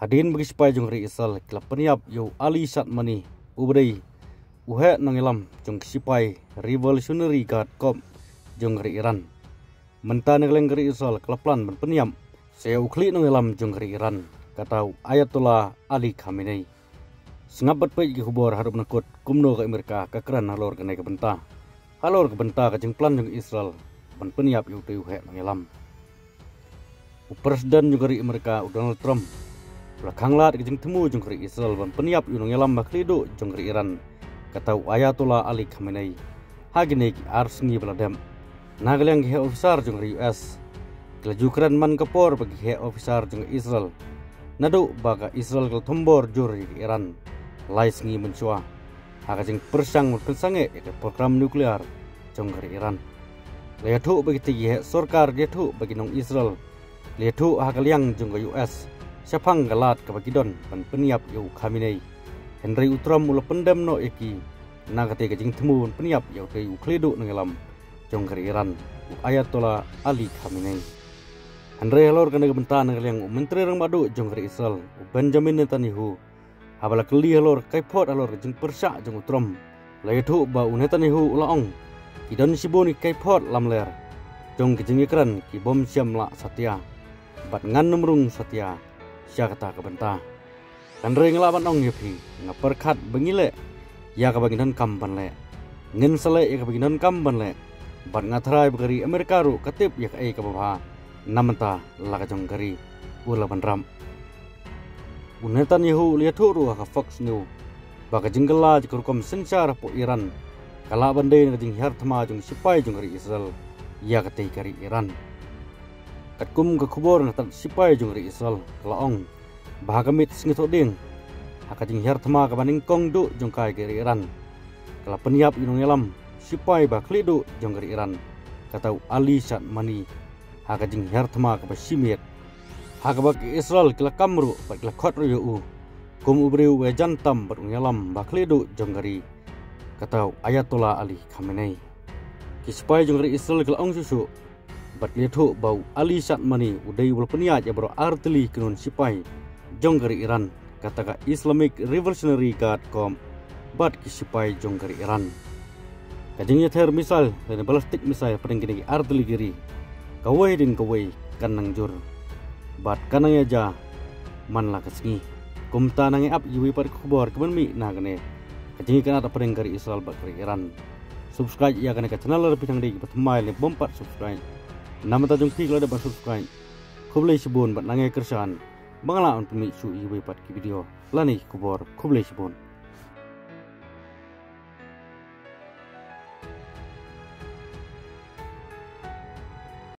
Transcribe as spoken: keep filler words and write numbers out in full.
Hadien ba ki sipai jong ka ri Israel ki la pynïap ïa u Ali Shatmani, u ba dei u heh nongïalam jong ki sipai Revolutionary Guard Corps jong ka ri Iran, mynta na ka liang ka ri Israel ka la plan ban pynïap sa ïa u khlieh nongïalam jong ka ri Iran, kata u Ayatollah Ali Khamenei. Sngap bad peit ki khubor haduh ba nyngkut, kumno ka Amerika ka kren halor kane ka bynta, halor ka bynta ka jingplan jong Israel ban pynïap ïa utei u heh nongïalam. U President jong ka ri Amerika, u Donald Trump, u la khanglad ka jingthmu jong ka ri Israel ban pynïap ïa u nongïalam ba khlieh duh jong ka ri Iran, kata u Ayatollah Ali Khamenei, ha kine ki ar sngi ba la dep. Na ka liang ki heh officer jong ka ri U S ki la ju kren man ka por ba ki heh officer jong ka Israel, naduh ba ka Israel ka la thombor jur ïa ka Iran lai sngi mynshuwa ha ka jingpyrshang ban pynsangeh ïa ka program nuclear jong ka ri Iran. La ïathuh ba kitei ki heh sorkar, la ïathuh ba ki nong Israel, la ïathuh ha ka liang jong ka U S shaphang ka lad kaba ki don ban pynïap ïa u Khamenei. Hynrei u Trump u la pyndem noh ïa ki na katei ka jingthmu ban pynïap ïa utei u khlieh duh nongïalam jong ka ri Iran, u Ayatollah Ali Khamenei. Hynrei halor kane ka bynta na ka liang u Myntri Rangbah Duh jong ka ri Israel, u Benjamin Netanyahu, haba la kylli halor ka kaiphod halor ka jingpyrshah jong u Trump, la ïathuh ba u Netanyahu u la ong, ki don shibun ki kaiphod lamler jong ka jingïakren ki bym shym lah satia, bad ngan ym rung satia sha kata ka bynta. Hynrei nga lah ban ong ïa phi, nga pyrkhat ba ngi leh ïa kaba ngi donkam ban leh. Ngin sa leh ïa kaba ngi donkam ban leh. Bad nga tharai ba ka ri Amerika ruh ka tip ïa kaei kaba bha na bynta la ka jong ka ri, u la bynrap. U Netanyahu u la ïathuh ruh ha ka Fox News ba ka jingkylla jong ka rukom synshar hapoh Iran ka lah ban dei na ka jinghiar thma jong ki sipai jong ka ri Israel ïa katei ka ri Iran. Katkum ka khubor na ka tad sipai jong ka ri Israel ka la ong ba ha ka miet sngi Thohdieng, ha ka jinghiar thma kaba nyngkong duh jong ka ïa ka ri Iran, ka la pynïap ïa u nongïalam sipai ba khlieh duh jong ka ri Iran, kata u Ali Shatmani, ha ka jinghiar thma kaba shimiet, ha kaba ka Israel ki la kam ruh bad ki la khot ruh ïa u kum u briew uba jan tam bad u nongïalam ba khlieh duh jong ka ri, kata u Ayatollah Ali Khamenei. Ki sipai jong ka ri Israel ki la ong shuh shuh bad ki la ïathuh ba u Ali Shatmani u dei uba la pynïaid ïa baroh ar tylli ki kynhun sipai jong ka ri Iran, kata ka Islamic Revolutionary Guard Corps bad ki sipai jong ka ri Iran. Ka jingïather missile lane ballistic missile hapdeng kine ki ar tylli ki ri, kawei hadien kawei kan nang jur bad kan nang ïaja man la ka sngi. Kumta nang ïa ap ïa kiwei pat ki khubor kiban mih na kane ka jingïakynad hapdeng ka ri Israel bad ka ri Iran. Subscribe ïa kane ka channel lada phi dang dei kiba thymmai lane bym pat subscribe. Na ka bynta jong phi kiba la dep ban subscribe, khublei shibun bad nang ïa kyrshan ba nga lah ban pynmih shuh ïa kiwei pat ki video lane ki khubor. Khublei shibun.